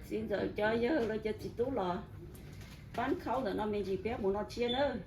Txiv ntxawm cov yawg los cov txiv tub los pab khaub ntawm no me ntsis peb mus no tsiab nawb.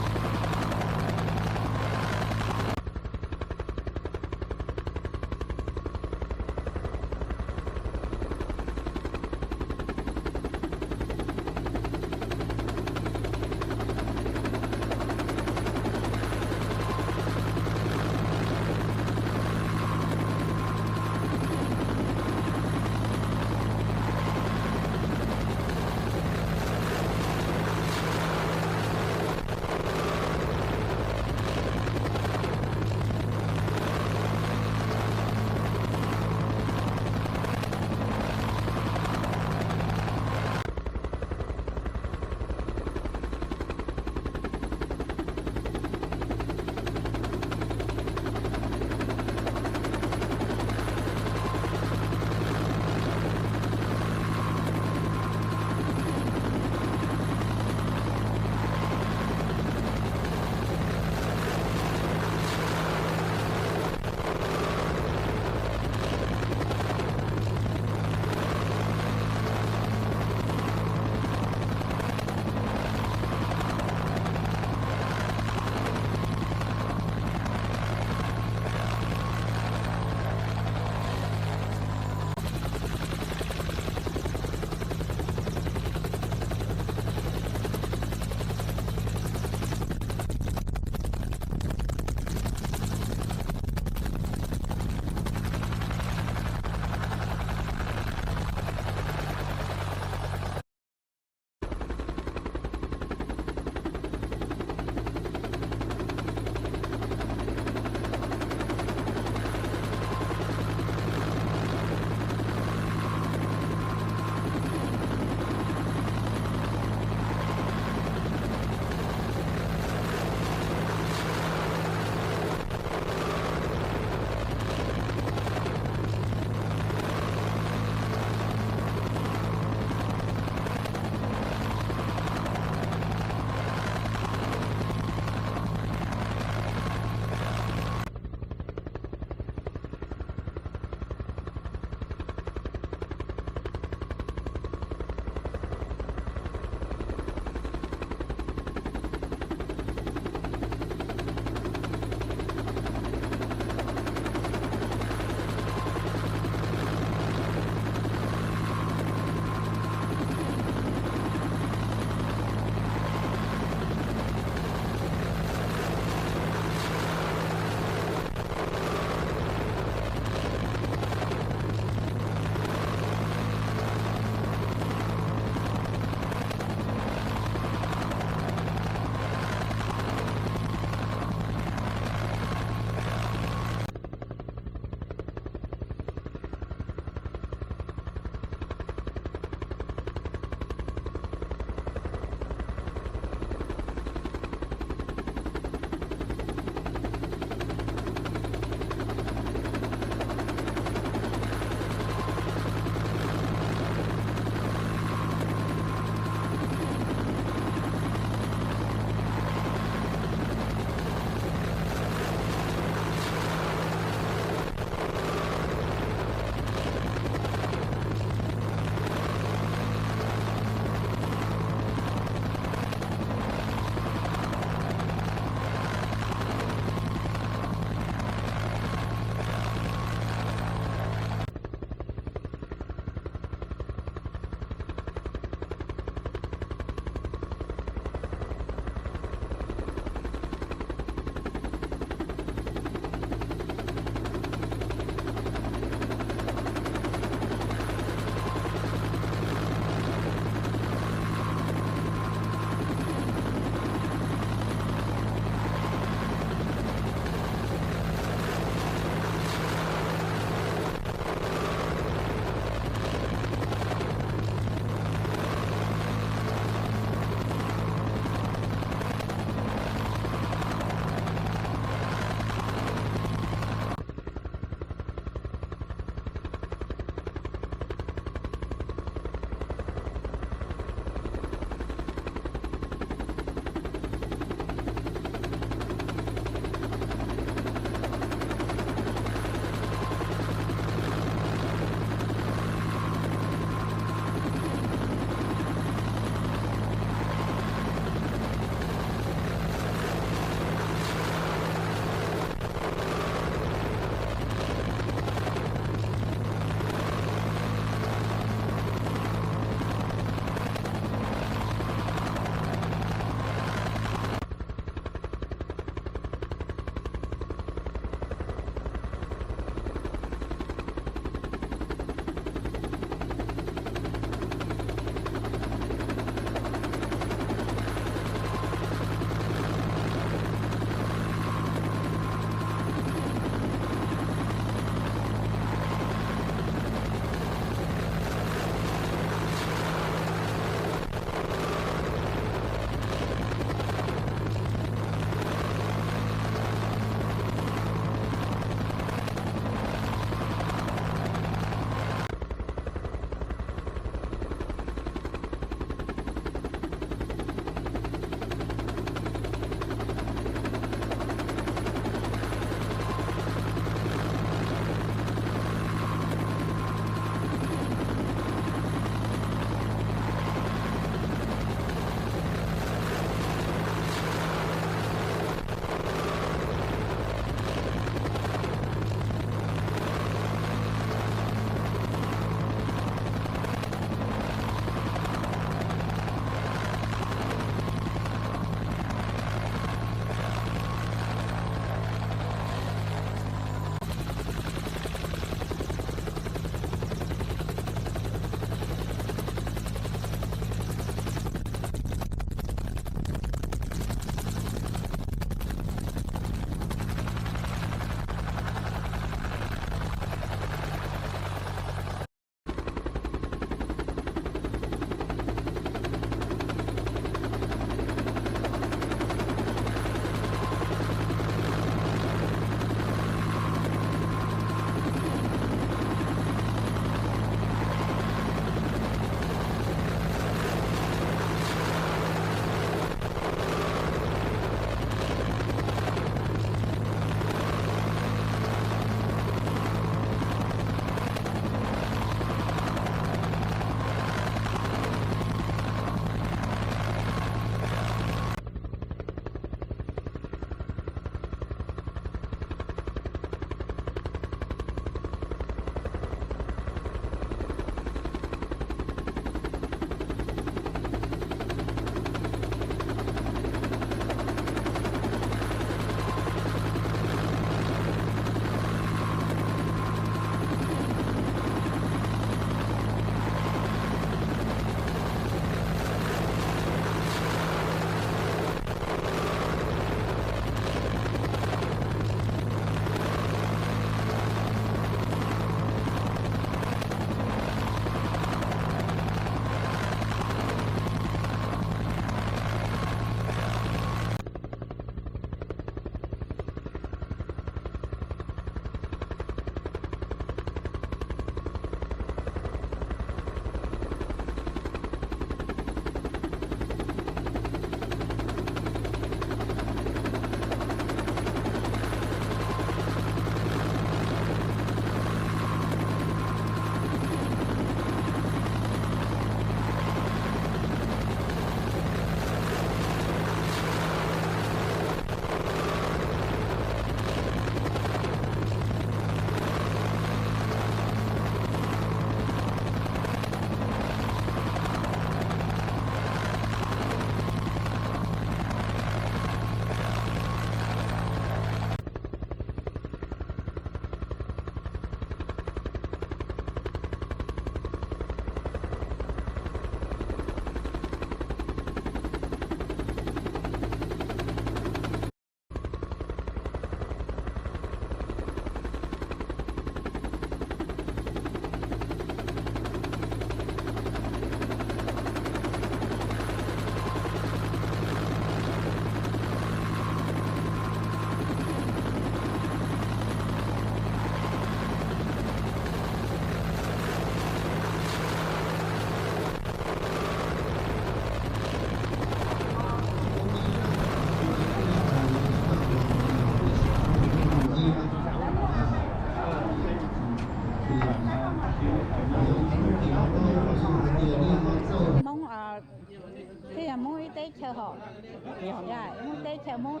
Yog, yog teb chaws Hmoob.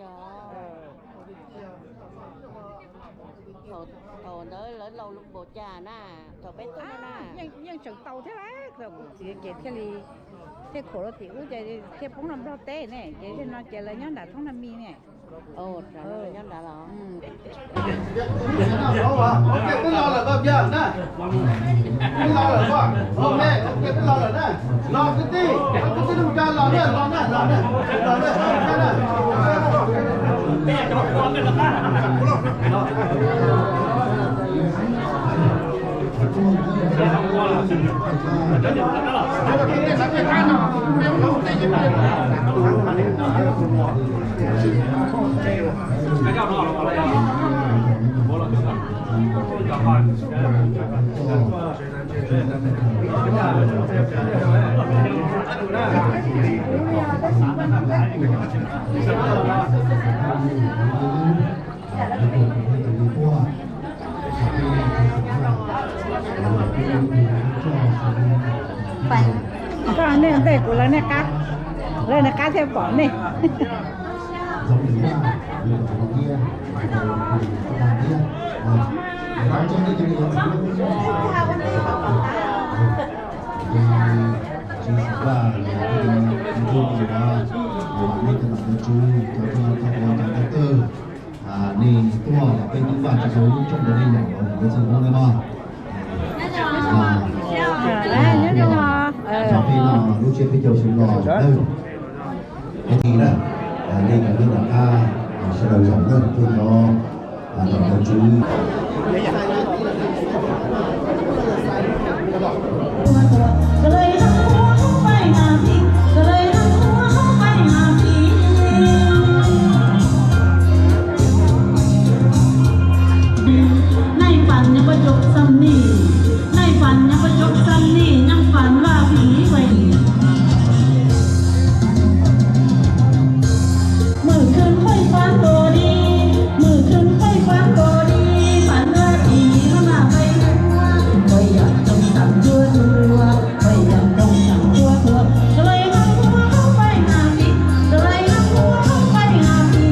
Thaum ntawd lawv laus npaum cas na, thaum peb tuaj na? Yeej tseem tau thiab, thaum kuv txiv ces thiaj li, thiaj khuam rau tim ub ces thiaj poob rau Nplog teb ne, ces zaum no ces lawv nyob nram thoob na mi ne. Nyob nrad los. Koj nej ntej kuv lawv nej qab, lawv nej qab thiaj pom nej. Nej tuaj peb twb vaj tsis tau lub rooj rau nej nyob los ua txog hnub no no. Nyob zoo, nyob zoo. Tso peb no lub tsiab peb caug xyoo los nawb. Peb ti na, nej cov nyob tom qab sawv daws zaum nawb, tuaj nrog tom ntawv tswv. Naij Fas nyob pab coob xam nim, Naij Fas nyob pab coob xam nim, Naij Fas Vaj Vim Vij. Mws khwv nqaij Fas nkaus li, mws khwv nqaij Fas nkaus li, Fas Vaj Vim no mas peb ua, peb yog rooj tag tua tua, peb yog rooj tag tua tua, Fas Vaj Vim no peb ua, peb yog rooj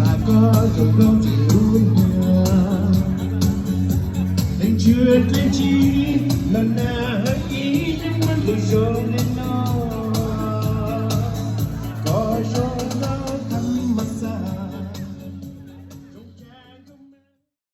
tag tua tua. Leej Tswv dlej tsi los nag hawv ib, yeej muaj tus zoo li no.